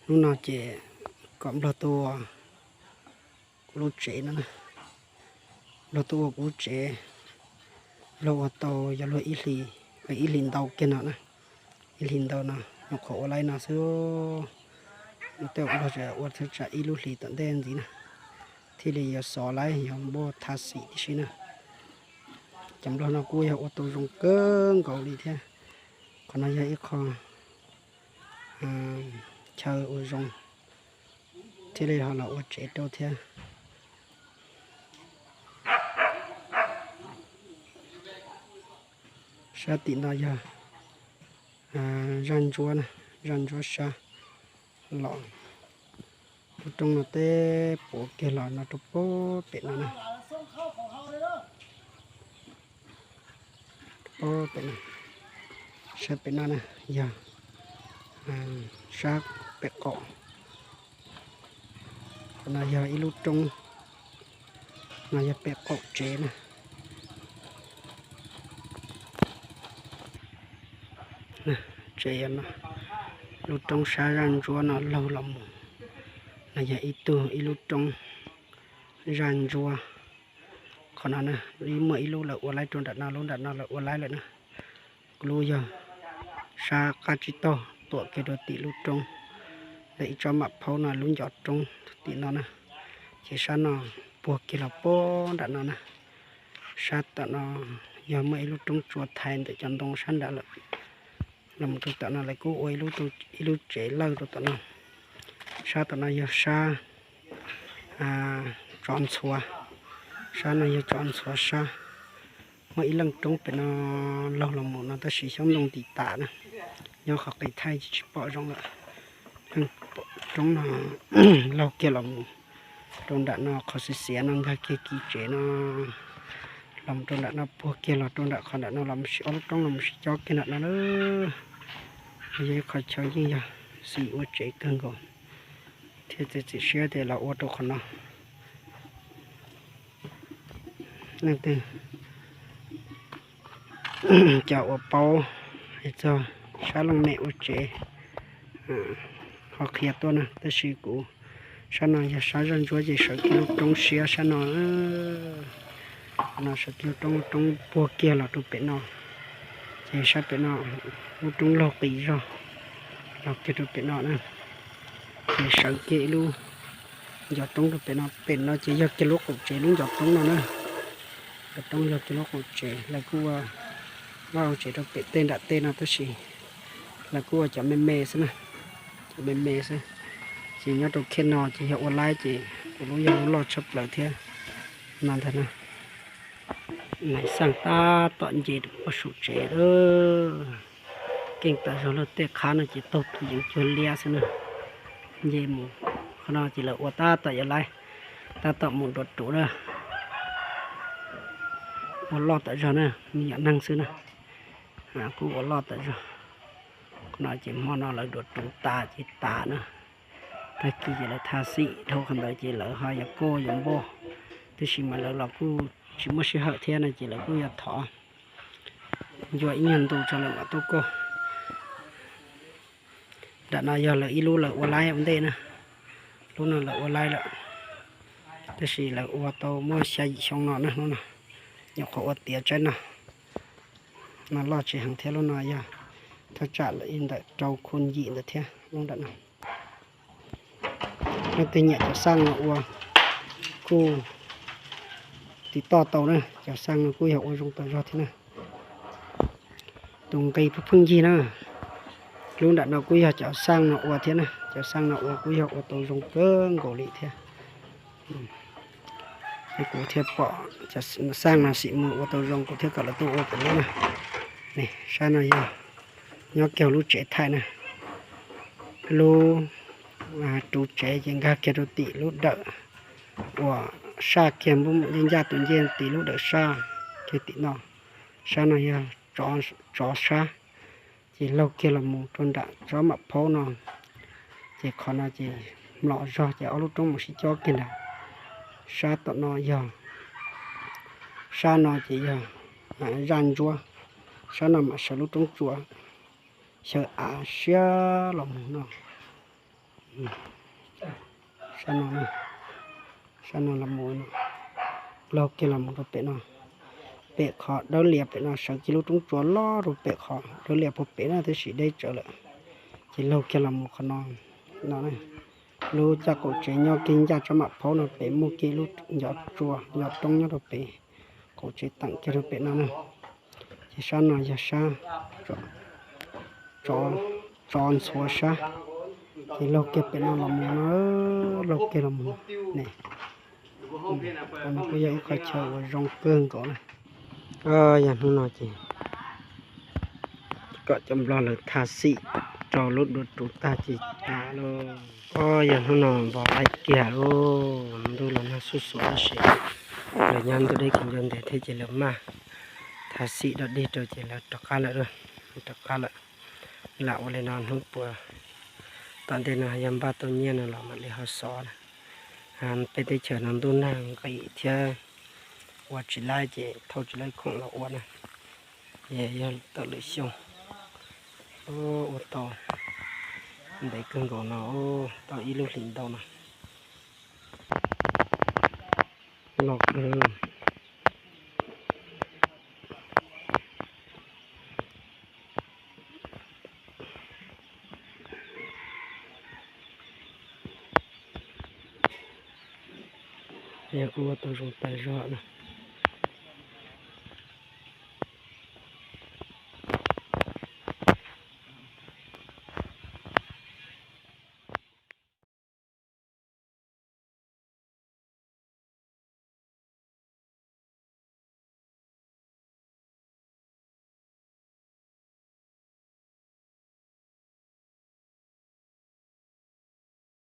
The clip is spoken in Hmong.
Hnub no ces kom nplog tuaj ua kuv lub tsev no, nplog tuaj ua kuv lub tsev, nplog ua tau yog luag ib hlis, ib hlis ntau kiag no na, ib hlis ntau no nyuam qhuav ua laib no xwb. Tej nplog ua thaj tsam ib lub hlis tom ntej ntxiv na, thiaj li yuav xov laib yuav npuaj tha xim tib si na. Cov nplog no kuj yog ua tau zoo kawg nkaus li thiab. Qhov no yog ib qho chaw ua zoo thiaj li ho los ua tsev rau thiab. Sab tim no yog zaj ntsuab, zaj ntsuab sab los. Lub roob no teb puav kiag los no rau pem no na. Pem no, sab pem no na yog sab pem qaum. Qhov no yog ib lub roob, no yog pem qaum tsev na. Tsev no, lub roob sab zaj ntsuab no laug los mus, no yog ib tug ib lub roob zaj ntsuab. Qhov no na, muaj ib lub lawv ua laib rau nram no, lub nram no lawv ua laib lawm na. Kuv lub yog sab qab tsib taug tuam kiag rau tim lub roob, ntawm ib tsob mam phaub no lub ncov roob tim no na. Ces sab no puag kiag los puag nram no na. Sab tom no yog muaj ib lub roob tsua thaiv ntawm cov ntoo sab nrad lawm. Los mus rau tom no lawv kuj ua ib lub tsev lawj rau tom no. Sab tom no yog sab tsov ntxhuav, sab no yog tsov ntxhuav sab. Muaj ib leej roob pem no laug los mus no tab sis xyoob ntoo ntim tas na, nyob qhov qis thaij tsis pom zoo lawm. Leej roob no laug kiag los mus rau nram no qhov xiav xiav no nkag kiag kiv tsev no, los mus rau nram no puag kiag los rau nram qhov nram no los mus sib ob lub roob los mus sib cob kiag nram no lawm. Yog ib qhov chaw yeej yog xis ua tsev kawg nkaus thiab txiav txim siab tias los ua rau qhov no. Leej twg cov uas paub es txog sab looj mem ua tsev ho qhia tuaj na, tab sis kuv sab no yog sab zaj ntsuab ces sawv kiag lub roob siab sab no, no sawv kiag lub roob, lub roob puag kiag los rau pem no, ces sab pem no lub roob laug qis zog los kiag rau pem no na, ces sawv kiag ib lub ncov roob rau pem no, pem no ces yog kiag lub qaum tsev lub ncov roob no na. Ncov roob yog kiag lub qaum tsev, lawv kuj ua vaj ua tsev rau pem tej nram tej no tab sis lawv kuj ua cov me me xwb na, cov me me xwb. Ces nyob rau khej no ces yog ua laib ces kuv lub yog lub loj tshaj plaws thiab no ntag na. Nais xaj tab tom nce rau puag saum tsev lawm. Keej tas zog lawm, tej qhab no ces taug tus yeev cuag liab xwb na. Nce mus qhov no ces lawv ua tab tom yuav laib, tab tom mus dua ruv na. Ua loj tam zog na, me nyuam neeg xwb na, kuj ua loj tam zog. Qhov no ces hmo no lawv dua ruv tas ces tas na. Tag kis ces lawv tha xim dhau qhov ntawd ces lawv ho yuav kuj yuav npuaj, tab sis mas lawv los kuj tsis muaj sij hawm thiab no ces lawv kuj yuav thov ncua ib nyuag ntu tso lawm mam tuaj kuj. Nram no yog lawv ib lub lawv ua laib ua ntej na, lub no lawv ua laib lawm, tab sis lawv ua tau muaj xya yim xyoo no na, lub no nyuam qhuav ua tiav tsaib no. No loj tsis heev thiab, lub no yog thaj tsam ntawm rau khu yim ntawd thiab lub nram no. Leej twg nyiam cov xaj no ua kuj tiv toj tau na, cov xaj no kuj yog ua zoo tas zog thiab na. Tus nqi pheej pheej yig na. Lub nram no kuj yog cov xaj no ua thiab na, cov xaj no ua kuj yog ua tau zoo kawg nkaus li thiab. Kuv thiaj pom cov xaj no xim mus ua tau zoo kuv thiaj kom lawv tuaj ua pem lub na. Sab no yog nyob kiag lub tsev thaij na. Lub ruv tsev ces nkag kiag rau tim lub dawm uas saj kiag npub mus ncaj tus ncej tim lub dawm saj kiag tim no. Sab no yog tsov sab, ces laug kiag los mus rau nram tsob mam phaub no, ces qhov no ces mlom zog ces ob lub roob mus sib cob kiag ntag. Sab tom no yog, sab no ces yog zaj ntsuab, sab no mam sawv lub roob tsua. Xyaw av siab los mus no. Sab no, sab no los mus no, laug kiag los mus rau pem no. Pem qhov dawb lias pem no sawv kiag lub roob tsua loj rau pem qhov dawb lias puag pem na, twb sim deb tsawv lawm. Ces laug kiag los mus qhov no, no, lub caj qaum tsev nyob kiag ncaj tsob mam phaub no pem muaj kiag lub ncov tsua ncov roob nyob rau pem, qaum tsev teem kiag rau pem no na. Ces sab no yog sab tsov ntxhuav sab. Ces laug kiag pem no los mus no, laug kiag los mus ne. Qhov no kuj yog ib qhov chaw uas zoo kawg nkaus na. Yog hnub no ces kom cov nplog lawv thaj xim rau lub dua ruv tag ces tas lauj. Yog hnub no npog laij kiag lauj, ntuj los nag xuj xuav tab sis lawv nyob ntuj deb kis ncua ntev thiab ces lawv maj thaj xim dog dig rau ces lawv rov qab lawm, rov qab lawm. Lam ua li no hnub puas tom ntej no yog npaj tau nyiaj no los mam li ho xov na. Peb teb chaws no ntuj nag nqis thiab ua tsis laib ces thauj tsis laib khoom los ua na. Yog tawm lwm xyoo ua tau ntev kawg nkaus no, tau ib lub hlis ntau no. Los kawg. Yog kuj ua tau zoo tas zog na.